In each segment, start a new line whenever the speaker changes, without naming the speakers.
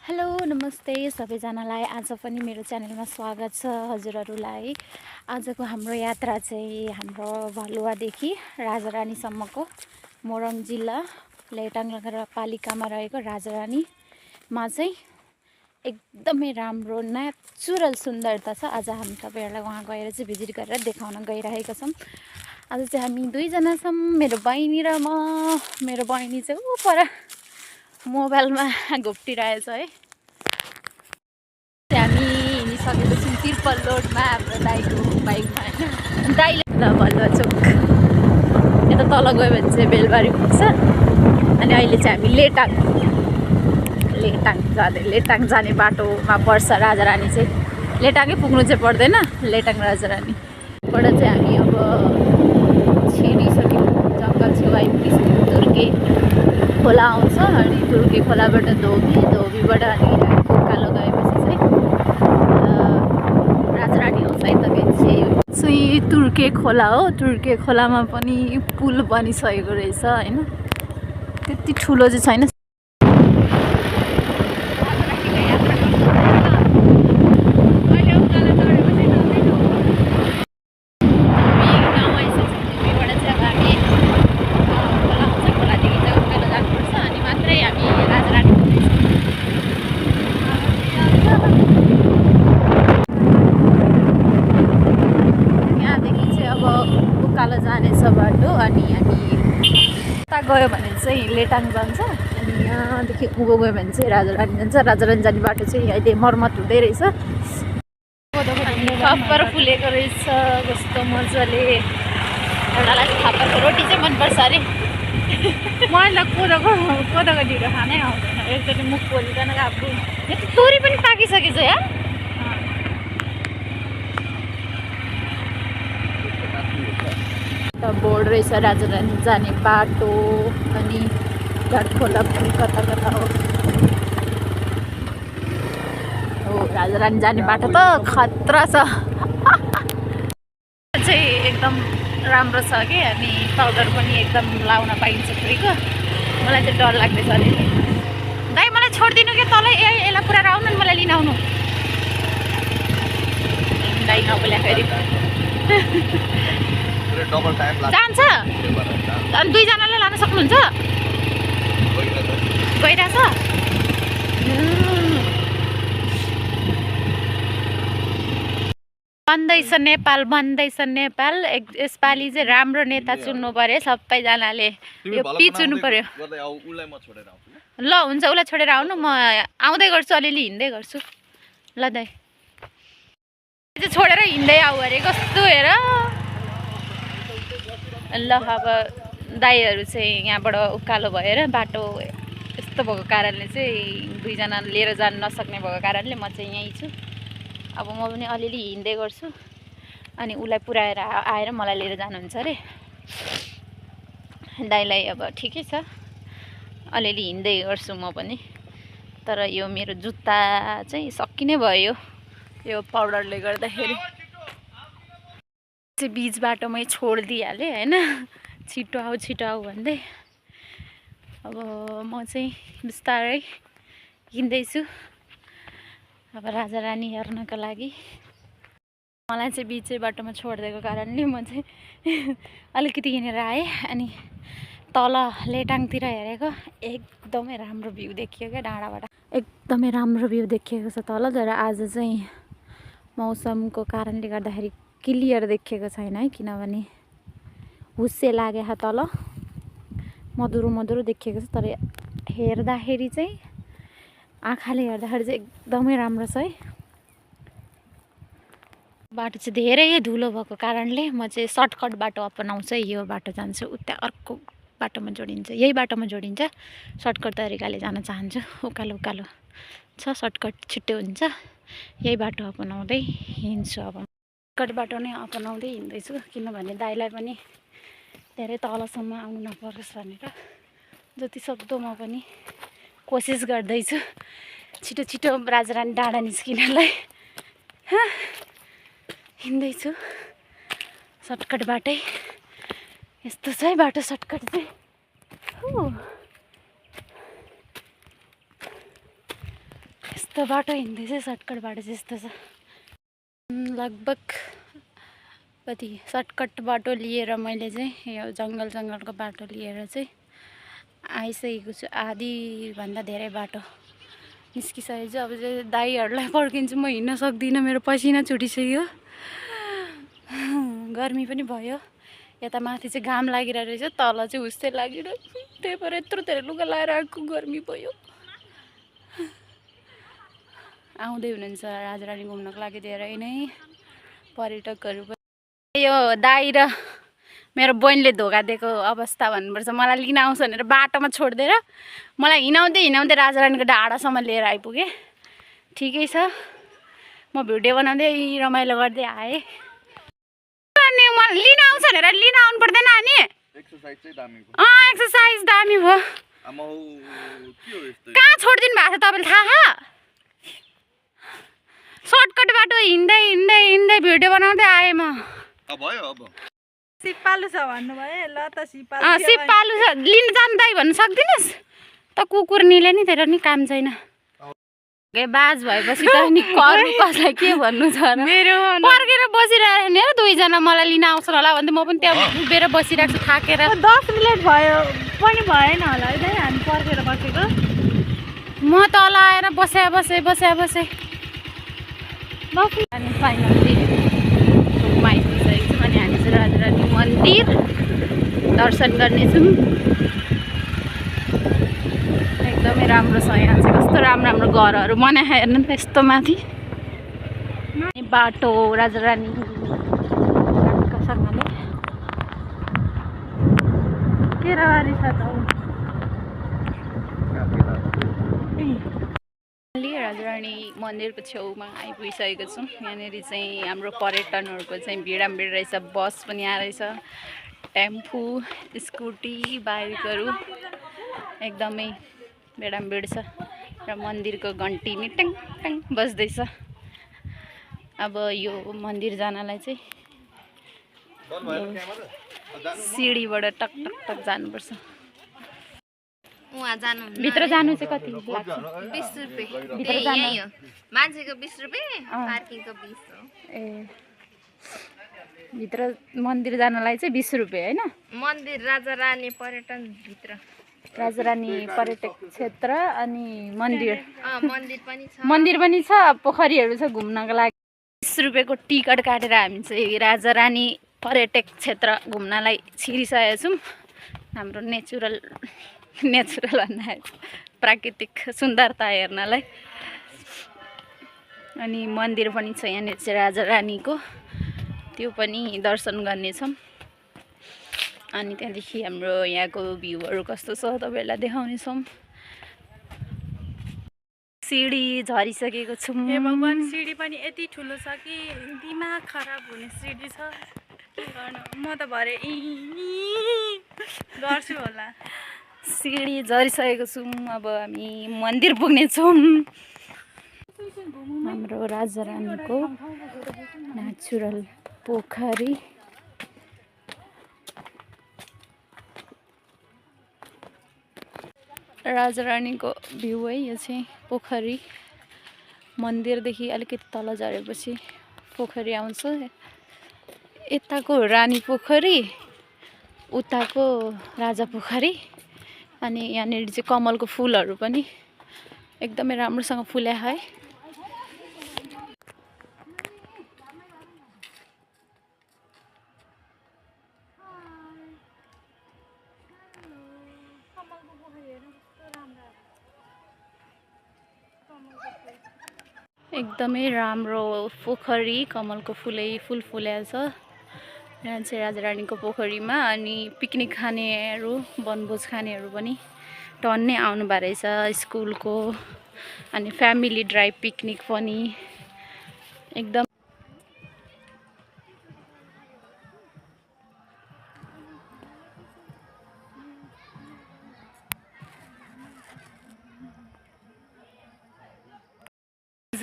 Hello नमस्ते सबैजनालाई आज पनि मेरो च्यानलमा स्वागत छ हजुरहरूलाई। आजको हाम्रो यात्रा चाहिँ हाम्रो भलुवादेखि राजारानीसम्मको मोरङ जिल्ला लेटाङ नगरपालिकामा रहेको राजारानीमा चाहिँ एकदमै राम्रो नेचुरल सुन्दरता छ। आज हामी तपाईहरुलाई वहाँ गएर चाहिँ भिजिट गरेर देखाउन गइरहेका छौँ। आज चाहिँ हामी दुईजना छौँ, मेरो बहिनी र म। मेरो बहिनी चाहिँ ऊ पर मोबाइलमा घोप्टिरहेछ है। हामी हिँडिसकेपछि तिर्पल रोडमा हाम्रो दाइको बाइकमा होइन दाइले भलुवा चोक यता तल गयो भने चाहिँ बेलबारी पुग्छ। अनि अहिले चाहिँ हामी लेटाङ जाने बाटोमा पर्छ राजारानी चाहिँ। लेटाङै पुग्नु चाहिँ पर्दैन, लेटाङ राजारानीबाट चाहिँ हामी अब छिरिसक्यौँ, जङ्गल छेउ आइपुगिसक्यौँ। तुर्के खोला आउँछ अनि तुर्के खोलाबाट धोबीबाट अनि उकालो गएपछि चाहिँ राजारानी आउँछ। यता तुर्के खोला हो। तुर्के खोलामा पनि पुल बनिसकेको रहेछ होइन, त्यति ठुलो चाहिँ छैन। जानेछ बाटो अनि हामी यता गयो भने चाहिँ लेटाङ जान्छ अनि यहाँदेखि उँभो गयो भने चाहिँ राजारानी जान्छ। राजारानी जाने बाटो चाहिँ अहिले मर्मत हुँदै रहेछ। फापर फुलेको रहेछ कस्तो मजाले। एउटालाई फापरको रोटी चाहिँ मनपर्छ अरे।
मलाई कोदोको ढिँडो खानै आउँदैन, एकचोटि मुख पोलिकन आफ्नो
तोरी पनि पाकिसकेछ यार। बोर्ड रहेछ राजारानी जाने बाटो अनि खोला पनि कता कता हो। राजारानी जाने बाटो त खतरा छ चाहिँ एकदम राम्रो छ कि। अनि पाउडर पनि एकदम लाउन पाइन्छ फ्रीको। मलाई चाहिँ डर लाग्दैछ अलिअलि। दाइ मलाई छोडिदिनु कि तलै यसलाई पुरा आउनु नि, मलाई लिन आउनु। दाइ नबोल्दाखेरि जान्छ अनि दुईजनाले लान सक्नुहुन्छ? गइरहेछ बन्दैछ नेपाल। यसपालि चाहिँ राम्रो नेता चुन्नु पर्यो सबैजनाले। यो पिचुनु पर्यो। ल हुन्छ, उसलाई छोडेर आउनु, म आउँदै गर्छु, अलिअलि हिँड्दै गर्छु। ल दाइ चाहिँ छोडेर हिँड्दै आऊ अरे। कस्तो हेर ल। अब दाइहरू चाहिँ यहाँबाट उकालो भएर बाटो यस्तो भएको कारणले चाहिँ दुईजना लिएर जान नसक्ने भएको कारणले म चाहिँ यहीँ छु। अब म पनि अलिअलि हिँड्दै गर्छु अनि उसलाई पुऱ्याएर आएर मलाई लिएर जानुहुन्छ अरे दाइलाई। अब ठिकै छ, अलिअलि हिँड्दै गर्छु म पनि। तर यो मेरो जुत्ता चाहिँ सकिने भयो यो पाउडरले गर्दाखेरि। चाहिँ बिच बाटोमै छोडिदिइहालेँ होइन, छिटो आऊ भन्दै। अब म चाहिँ बिस्तारै हिँड्दैछु अब राजारानी हेर्नको लागि। मलाई चाहिँ बिचै बाटोमा छोडिदिएको कारणले म चाहिँ अलिकति हिँडेर आएँ अनि तल लेटाङतिर हेरेको एकदमै राम्रो भ्यू देखियो क्या डाँडाबाट। एकदमै राम्रो भ्यू देखिएको छ तल। तर आज चाहिँ मौसमको कारणले गर्दाखेरि क्लियर देखिएको छैन है, किनभने हुस्से लागेको तल मधुरो देखिएको छ। तर हेर्दाखेरि चाहिँ आँखाले हेर्दाखेरि चाहिँ एकदमै राम्रो छ है। बाटो चाहिँ धेरै धुलो भएको कारणले म चाहिँ सर्टकट बाटो अपनाउँछु। यो बाटो जान्छु, उता अर्को बाटोमा जोडिन्छ, यही बाटोमा जोडिन्छ। सर्टकट तरिकाले जान चाहन्छु। उकालो छ, सर्टकट छिट्टो हुन्छ। यही बाटो अपनाउँदै हिँड्छु। अब सर्टकट बाटो नै अपनाउँदै हिँड्दैछु किनभने दाइलाई पनि धेरै तलसम्म आउनु नपरोस् भनेर जति सक्दो म पनि कोसिस गर्दैछु छिटो राजारानी डाँडा निस्किनलाई। हिँड्दैछु सर्टकट बाटै। यस्तो छ है बाटो सर्टकट चाहिँ। यस्तो बाटो हिँड्दैछ सर्टकट बाटो जस्तो छ लगभग कति सर्टकट बाटो लिएर मैले चाहिँ यो जङ्गलको बाटो लिएर चाहिँ आइसकेको छु आधीभन्दा धेरै बाटो निस्किसकेको छु अब चाहिँ दाइहरूलाई पर्खिन्छु म हिँड्न सक्दिनँ मेरो पसिना छुटिसक्यो गर्मी पनि भयो यता माथि चाहिँ घाम लागिरहेको रहेछ तल चाहिँ उस्तै लागिरहेको त्यही भएर यत्रो धेरै लुगा लाएर आएको गर्मी भयो आउँदै हुनुहुन्छ राजारानी घुम्नको लागि धेरै नै पर्यटकहरू पनि यो दाइ र मेरो बहिनीले धोका दिएको अवस्था भन्नुपर्छ मलाई लिन आउँछ भनेर बाटोमा छोडिदिएर मलाई हिँडाउँदै राजारानीको डाँडासम्म लिएर आइपुगेँ ठिकै छ म भिडियो बनाउँदै रमाइलो गर्दै आएँ अनि मलाई लिन आउँछ भनेर लिन आउनु पर्दैन अनि एक्सर्साइज दामी भयो कहाँ छोडिदिनु भएको छ तपाईँले थाहा सर्टकट बाटो हिँड्दै भिडियो बनाउँदै आएँ म
सिपालु छ भन्नुभयो ल त
सिपालु छ लिन जानु दाइ भन्नु सक्दिनस् त कुकुरनीले नि तेरो नि काम छैन बाज भएपछि त नि करू कसलाई के भन्नु छ
मेरो
पर्खेर बसिरहेको नि र दुईजना मलाई लिन आउँछन् होला भन्दै म पनि त्यहाँ उभिएर बसिरहेको छु थाकेर
10 मिनेट भयो पनि भएन होला है दाइ हामी पर्खेर बसेको
म तल आएर बसे अनि फाइनली घुममा आइपुगिसकेको छौँ अनि हामी चाहिँ राजारानी मन्दिर दर्शन गर्नेछौँ एकदमै राम्रो छ यहाँ चाहिँ कस्तो राम्रो घरहरू बनाए हेर्नु त यस्तो माथि बाटो राजारानी सँगले केराबारी छ त राजारानी मन्दिरको छेउमा आइपुगिसकेको छौँ यहाँनिर चाहिँ हाम्रो पर्यटनहरूको चाहिँ भिड रहेछ बस पनि आएछ टेम्पू स्कुटी बाइकहरू एकदमै भिड छ र मन्दिरको घन्टी नि ट्याङ ट्याङ बज्दैछ अब यो मन्दिर जानलाई चाहिँ सिडीबाट टक टक टक जानुपर्छ
वहाँ जानु
भित्र जानु चाहिँ कति लाग्छ
20 रुपैयाँ
भित्र जानु
मान्छेको 20 रुपैयाँ पार्किङको 20 हो
ए भित्र मन्दिर जानलाई चाहिँ 20 रुपैयाँ हैन
मन्दिर राजारानी पर्यटन भित्र
राजारानी पर्यटक क्षेत्र अनि मन्दिर
मन्दिर पनि छ
पोखरीहरू छ घुम्नको लागि 20 रुपैयाँको टिकट काटेर हामी चाहिँ राजारानी पर्यटक क्षेत्र घुम्नलाई छिरिसकेका छौँ हाम्रो नेचुरल भन्दा प्राकृतिक सुन्दरता हेर्नलाई अनि मन्दिर पनि छ यहाँनिर चाहिँ राजारानीको त्यो पनि दर्शन गर्नेछौँ अनि त्यहाँदेखि हाम्रो यहाँको भ्यूहरू कस्तो छ तपाईँहरूलाई देखाउनेछौँ सिडी झरिसकेको छौँ
हे भगवान सिडी पनि यति ठुलो छ कि दिमाग खराब हुने सिडी छ के गर्नु म त भरे गर्छु होला
सिडी झरिसकेको छौँ अब हामी मन्दिर पुग्नेछौँ हाम्रो राजारानीको नेचुरल पोखरी राजारानीको भ्यू है यो चाहिँ पोखरी मन्दिरदेखि अलिकति तल झरेपछि पोखरी आउँछ यताको रानी पोखरी उताको राजा पोखरी अनि यहाँनिर चाहिँ कमलको फुलहरू पनि एकदमै राम्रोसँग फुल्या है एकदमै राम्रो पोखरी कमलको फुल फुलेको छ यहाँ चाहिँ राजारानीको पोखरीमा अनि पिकनिक खानेहरू वनभोज खानेहरू पनि टन्नै आउनु भएको रहेछ स्कुलको अनि फ्यामिली ड्राइभ पिकनिक पनि एकदम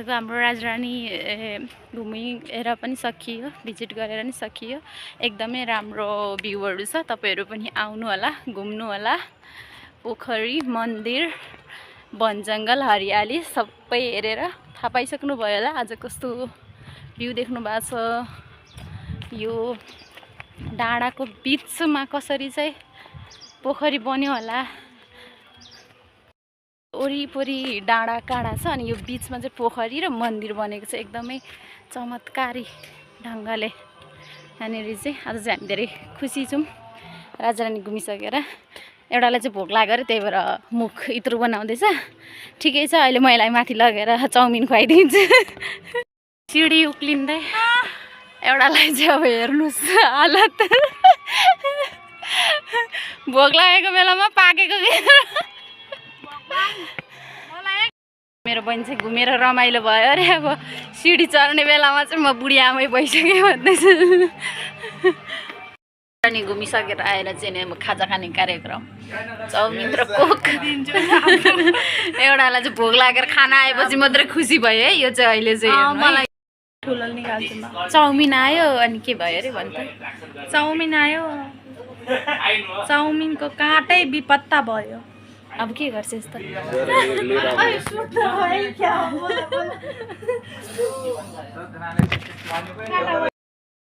हाम्रो राजारानी घुमेर पनि सकियो भिजिट गरेर नि सकियो एकदमै राम्रो भ्यूहरू छ तपाईहरु पनि आउनु होला घुम्नु होला पोखरी मन्दिर वन जङ्गल हरियाली सबै हेरेर थाहा पाइसक्नु भयो होला आज कस्तो भ्यू देख्नु भएको छ। यो डाँडाको बिचमा कसरी चाहिँ पोखरी बन्यो होला, वरिपरि डाँडा काँडा छ अनि यो बिचमा चाहिँ पोखरी र मन्दिर बनेको छ एकदमै चमत्कारी ढङ्गले। यहाँनिर चाहिँ आज चाहिँ हामी धेरै खुसी छौँ राजारानी घुमिसकेर। एउटालाई चाहिँ भोक लाग्यो अरे त्यही भएर मुख इत्रु बनाउँदैछ। ठिकै छ, अहिले मैले माथि लगेर चाउमिन खुवाइदिन्छु। सिँढी उक्लिँदै एउटालाई चाहिँ अब हेर्नुहोस् हालत। भोक लागेको बेलामा पाकेको मेरो बहिनी चाहिँ घुमेर रमाइलो भयो अरे। अब सिँढी चढ्ने बेलामा चाहिँ म बुढी आमै भइसकेँ भन्दैछ। अनि घुमिसकेर आएर चाहिँ खाजा खाने कार्यक्रम चाउमिन र कोक एउटालाई चाहिँ भोक लागेर खाना आएपछि मात्रै खुसी भयो है। यो चाहिँ अहिले चाहिँ मलाई
ठुलो निकाल्छु म।
चाउमिन आयो अनि के भयो अरे भन्छ।
चाउमिन आयो, चाउमिनको काँटै बिपत्ता भयो।
अब के गर्छ यस्तो।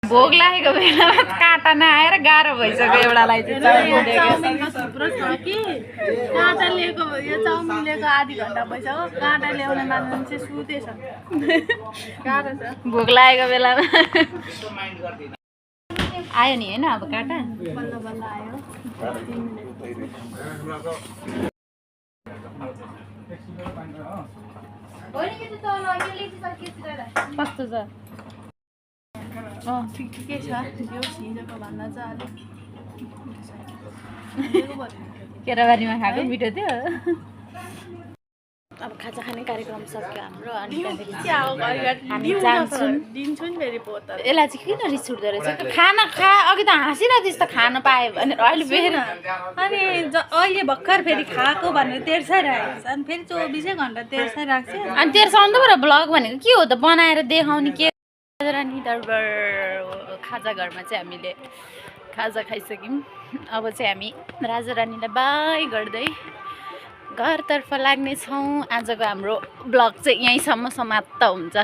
भोक लागेको बेलामा काँटा नआएर गाह्रो भइसक्यो एउटालाई चाहिँ
चाउमिनको थुप्रो छ कि काँटा लिएको, यो चाउमिन लिएको आधी घन्टा भइसक्यो, काँटा ल्याउने मान्छे सुतेछ। गाह्रो छ।
भोक लागेको बेलामा आयो नि होइन अब काँटा
बल्ल बल्ल आयो।
कस्तो छ?
ठिकै छ, यो हिजोको भन्दा चाहिँ अलिक
केराबारीमा खाएको मिठो थियो। अब खाजा खाने कार्यक्रम सक्यो हाम्रो अनि त्यहाँदेखि हामी जान्छौँ।
दिन्छु नि फेरि बोतल।
यसलाई चाहिँ किन रिस उठ्दो रहेछ? खाना अघि त हाँसिरहेको त्यस्तो खान पायो भने अहिले फेरि
अनि अहिले भर्खर फेरि खाएको भनेर तेर्साइरहेको छ अनि फेरि 24 घन्टा तेर्साइरहेको छ।
अनि तेर्साउनु त ब्लग भनेको के हो त, बनाएर देखाउने के। राजारानी दरबार खाजा घरमा चाहिँ हामीले खाजा खाइसक्यौँ। अब चाहिँ हामी राजारानीलाई बाई गर्दै घरतर्फ लाग्नेछौँ। आजको हाम्रो ब्लग चाहिँ यहीँसम्म समाप्त हुन्छ।